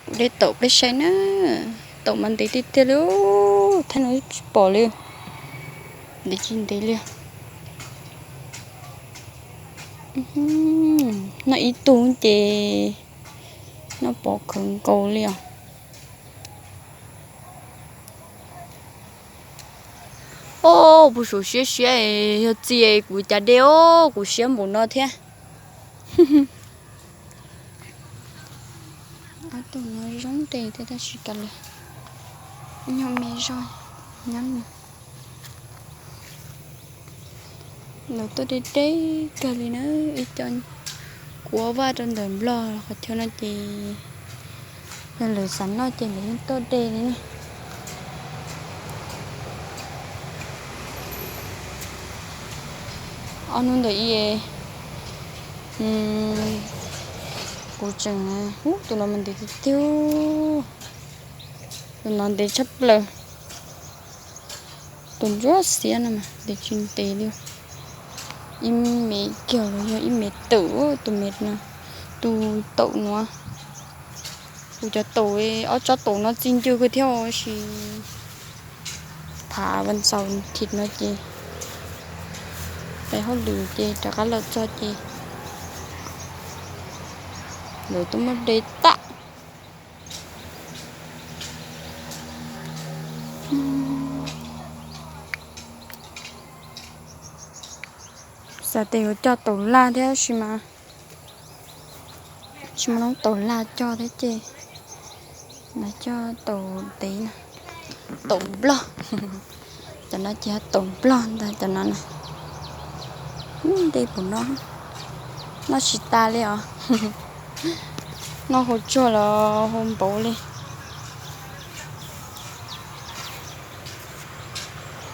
Kuv de taum peb saib na, taum mas ntev tiag tiag li, thaij no tsis pom li, ntev tsis ntev li. Noj ib tug ces noj pov khawv nkaus li os. Ob, puag saum siab siab, yog txi kuv cas de os, kuv siab npaum no thiab. Ob tug no zoo dej thiab tab sis kav liam, nyob me zog nyob. Lawv tuaj deb deb kawg li na, ib co kuv vaj rau ntawm Nplog los qhov chaw no ces yog lawv xav noj ces lawv yeej tuaj de li na. Ob hnub ntawd kuv tseem, ub, tus no mas ntev tiag tiag, tus no ntev tshaj plaws. Tus ntsuab xiab no mas ntev tsis ntev li, ib me kiag los yog ib me tawm, tus me no, tus taum no. Kuv cov taum, ob tsob taum no txi ncw kawg thiab sis thaum vas xaum thim no ces peb hauj lwm ces rov qab los txog ces lawv tuaj muab de tag. Xav tias yuav coj taum laj thiab sis mas tsis muaj lub taum laj coj thiab ces lawv coj taum ntev na, taum nplog. Cov no ces yog taum nplog ntag cov no na. Ub, dej puas no, noj tsis tas li os. Noj hau tsuag los hau npaum li.